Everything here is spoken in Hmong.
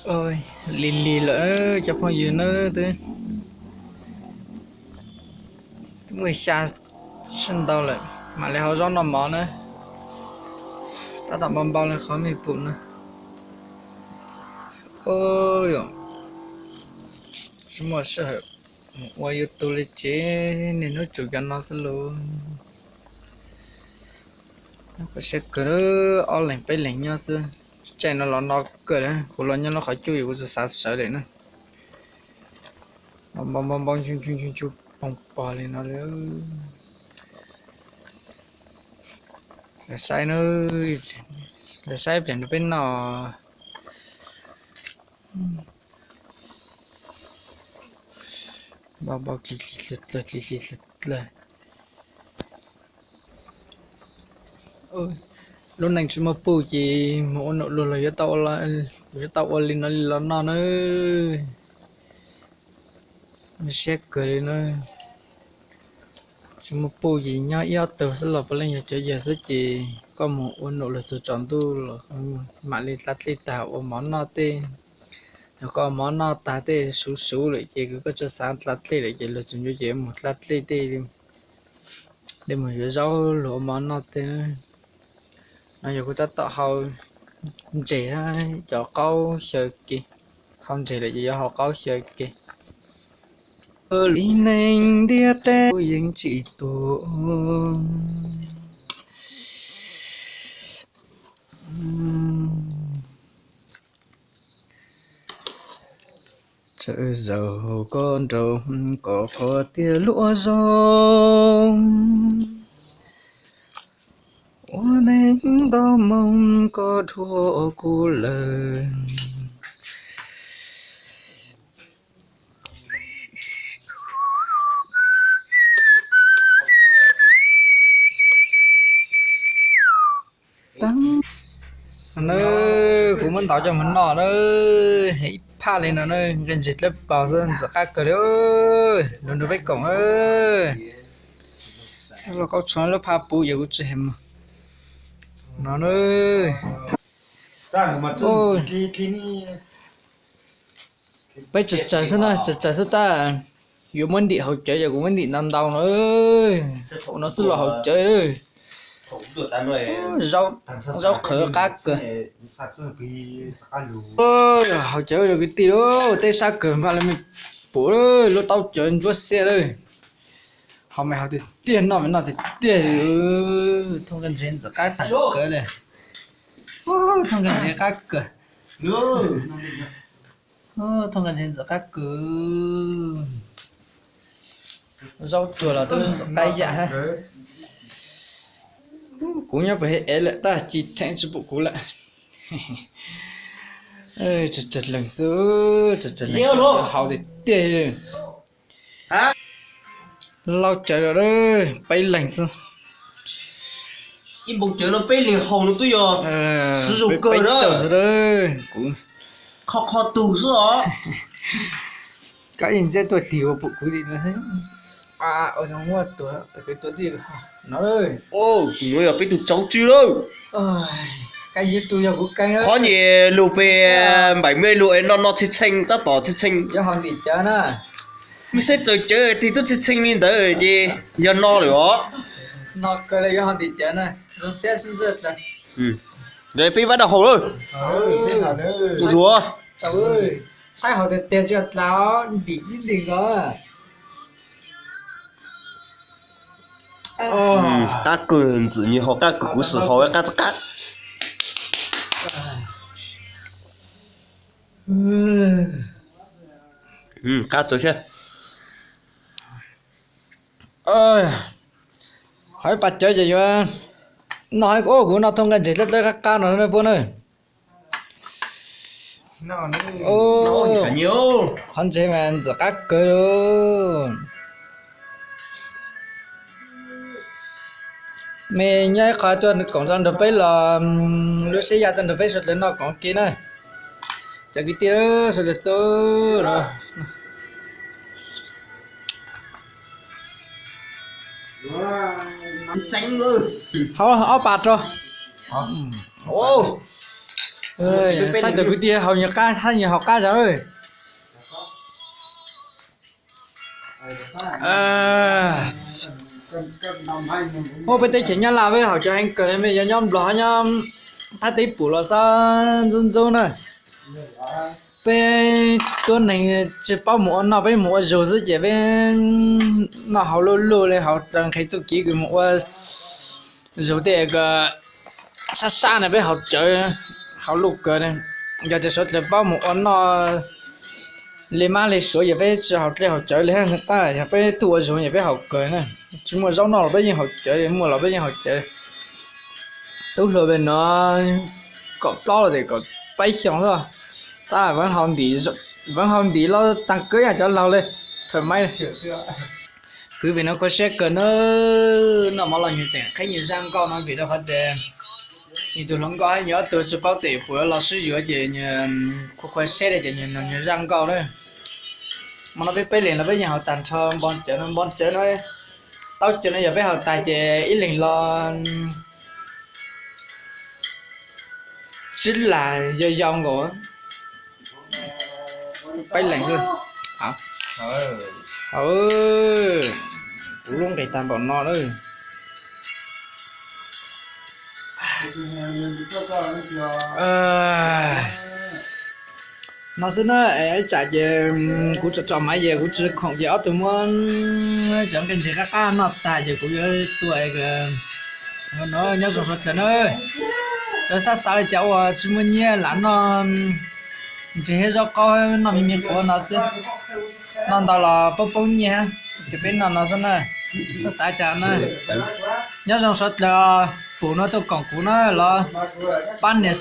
Oj, lig lig lawm cov phooj ywg na, twb twb muaj xya sij ntau lawm, mam li hau zaub noj mov na. Tab tom npau npau li qhov mej pum na. Oj, tsis muaj sij hawm mus ua YouTube li ces niaj hnub tsum cov no xwb lauj. Khuv xim kawg, ob leeg peb leeg nyob xwb, tseem no los no kawg li, kuv los nyob lub qhov cub kuv tsis xav sawv lawm na. Npau npau npau npau nchuj nchuj nchuj nchuj poog pog li no li. Lawv saib na, lawv saib pliag nrog peb noj. Npau npau kis kis dlawg dlawg kis kis dlawg dlawg. Lub neej tsis muaj puj ces mus ua nom luag los yuav tau ua li no li los noj na. Siab kawg li na. Tsis muaj puj ces nyob ib ob tug xwb los puav leej yog cov yawg xwb ces koj mus ua nom luag txog tsaus ntuj los mam li dlav dlej tag ua mov noj tej. Yog koj mov noj tag tej suv suv lawm ces koj tsis xav dlav dlej lawm ces luag txog ncua ces mus dlav dlej tej li, mus yuav zaub luag ua mov noj tej. No yog kuv tab tom hau ntses cov qaub xyaw ke, hau ntses lawm ces yuav hau qaub xyaw ke. Li neeg ntiaj teb yeej tsis tuag. Tsawm zaug koj nraug koj qhov tiag luaj zog, ua neeg nto moo koj dhuav kuv lawm. Na, kuv muab ntaus coj mus noj na, ib phaj li no na, nqi ntsis dlawb paug xwb ntxim qab kawg li, lug nrug peb koom na. Lauj kaub tshoob lub phaj puv ces kuv tsis hais mus no na. Peb tsawg tsawg xwb na, tsawg tsawg xwb tab. Yuav muab ntim haus cawv ces kuv muab ntim ntau ntau no, no xwb los haus cawv. Zaub qhwv qab kawg. Haus cawv yog kwv tij lauj, teb sab kawg npaj li mej pum lub taub cawv ntsuab xiab lawm. Haus mas haus tiag tiag, noj mas noj tiag tiag. Thooj nqi ntses ntxim qab tag kawg li. Thooj nqi ntses qab kawg. Thooj nqi ntses ntxim qab kawg. Zaub tsuag los twb ntxim qab yam hab. Kuv nyob pem ev lawm tab sis theem tsis pum kuv lawm. Tsawg tsawg leeg xwb, tsawg tsawg leeg xwb, haus tiag tiag. Lauj cawv lawm, peb leeg xwb. Ib npoo cawv no peb leeg haus no twb yog sib zoo kawg na. Kuv qho qho tug xwb os. Kab ib ntsiab tuaj tig ua pum kuv li no. Ua zoo muaj tuag, tua twj no. Nuav yog peb tug tsawv tsw lawm. Qhov nyuas lug pem npaim mej lug es no no txheej txheej tab tom txheej txheej. Mej saib txawm cawv tig tub txheej txheej li ntawd ces yog no lawm os. Peb vaab dlaa haus lawm. Zuav. Qab kawg, ntxwm nyias haus qab kawg, kuv xwb haus qab txog qab. Qab txawv thiab. Hov ib pas cawv ces yuav noj, kuv noj thooj nqaij ntses dlawb dlawb qab qab no puab na. Qhov ntses mas ntxim qab kawg li. Mej nyob ib qho tuaj koom tau nrug peb los lub siab ya tuaj nrug peb suav dlawg noj koom ke na. Cov kwv tij suav dlawg tub. Hau ob pas rau. Saib raws kwv tij haus nyias qab, hab nyias haus qab zog. Muaj peb teb chaws Nyab Laj peb haus cawv heev kawg li, mej yog nyob Nplog hab nyob Thaib teb pum los xob ntxub ntxub na. Peb tuab neeg tsis paub mus ua noj, peb mus ua zug xwb ces peb noj haus luj luj li, haus raws nqhis txuj kev kws mus ua zug tej ko sab sab na peb haus cawv, haus luj kawg. Yog tias suav dlawg paub mus ua noj li mab li suav yog peb tsis haus dlej haus cawv li, tab yog peb tuaj ua zug yog peb haus kawg na. Tsis muaj zaub noj los peb yeej haus cawv, muaj los peb yeej haus cawv. Tub hluas pem no kaum plaub los tes kaum peb xyoos xwb, tab veev haus ntim los taag kawg yam cov laug li, thawm maiv. Kwv pem no khuv siab kawg na, noj mov los nws tseem qhib nws zaj nkauj no vim rau qhov tias nws tus hluas nkauj hab nws ob tug tsis paub tes puas los sib yuav ces nws khuv khuv siab li ces nws nug nws zaj nkauj na. Hmo no peb peb leeg los peb yeej haus tag nrho npo cawv no, npo cawv no, taub cawv no yog peb haus tag ces ib leeg los tsib lam yau yau nkaus. Peb leeg, kuv lub nqis tag npaum no lawm. No xwb na, ib tsam ces kuv tsom tsom maiv ces kuv tsis khoom ces ob tug muab cov nqaij ntses qab qab noj tag ces kuv yuav tua no. Nyob zoo suav dlawg na, cov xav xav li cas uas tsis muaj nyiaj lam noj ntses thiab zaub qaub noj me me quav no xwb. Noj ntau los poob poob nyiaj, ces peb noj no xwb na. Xav xav cas na. Nyob zoo suav dlawg, pum no tuaj koom kuv na los pab nias